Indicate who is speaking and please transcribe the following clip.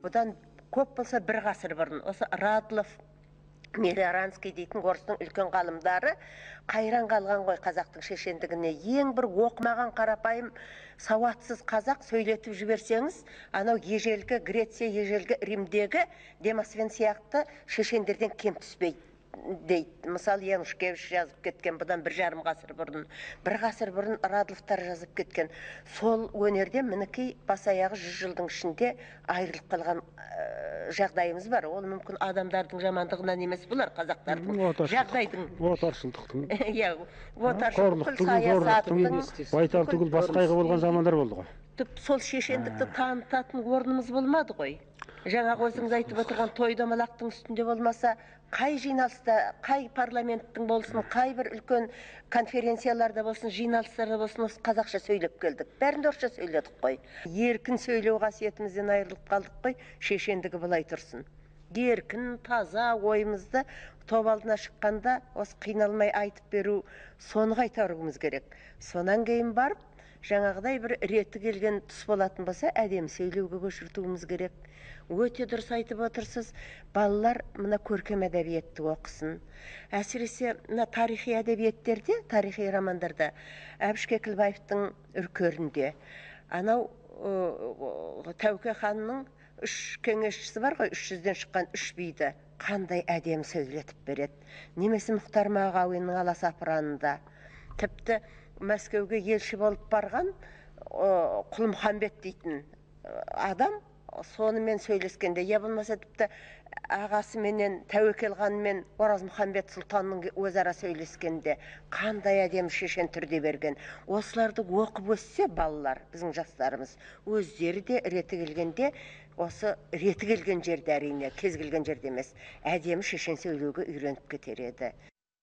Speaker 1: Бұдан көп болса бір ғасыр бұрын осы Радлов, Мелиоранский дейтін орыстың үлкен ғалымдары қайран қалған ғой қазақтың шешендігіне. Ең бір оқымаған, қарапайым, сауатсыз қазақ сөйлетіп жіберсеңіз, анау ежелгі Греция, ежелгі Римдегі Демосфен сияқты шешендерден кем түспейді дейді. Мысалы, Янушкевич жазып кеткен бұдан 1,5 ғасыр бұрын, бір ғасыр бұрын Радловтар жазып кеткен. Сол өнерде, мінекей, бас аяғы 100 жылдың ішінде айырылып қалған жағдайымыз бар. Ол мүмкін адамдардың жамандығынан емес, бұлар қазақтардың жағдайдың,
Speaker 2: отаршылдықтың,
Speaker 1: иә, отаршылдық, саясаттың,
Speaker 2: байтал түгіл, бас қайғы болған замандар болды ғой.
Speaker 1: Түп сол шешендікті танытатын орнымыз болмады ғой. Жаңағы өзіңіз айтып отырған той домалақтың үстінде болмаса, қай жиналыста, қай парламенттің болсын, қай бір үлкен конференцияларда болсын, жиналыстарда болсын, осы қазақша сөйлеп келдік? Бәрінде орысша сөйледік қой. Еркін сөйлеу қасиетімізден айырылып қалдық қой. Шешендігі былай тұрсын, еркін, таза ойымызды топ алдына шыққанда осы қиналмай айтып беру, соны қайтаруымыз керек. Сонан кейін барып, жаңағыдай бір реті келген тұс болатын болса, әдемі сөйлеуге көшіртуіміз керек. Өте дұрыс айтып отырсыз. Балалар мына көркем әдебиетті оқысын. Әсіресе мына тарихи әдебиеттерде, тарихи романдарда, Әбіш Кекілбаевтың «Үркерінде», анау Тәуке ханның үш кеңесшісі бар ғой, 300-ден шыққан үш биді қандай әдемі сөйлетіп береді. Немесе Мұхтар Мағауиннің «Аласапыранында», тіпті Мәскеуге елші болып барған Құлмұхамбет дейтін адам, сонымен сөйлескенде, я болмаса тіпті ағасыменен, Тәуекел ханмен Оразмұхамбет сұлтанның өзара сөйлескенде қандай әдемі шешен түрде берген. Осыларды оқып өссе балалар, біздің жастарымыз өздері де реті келгенде, осы реті келген жерде, әрине, кез келген жерде емес, әдемі шешен сөйлеуге үйреніп кетер еді.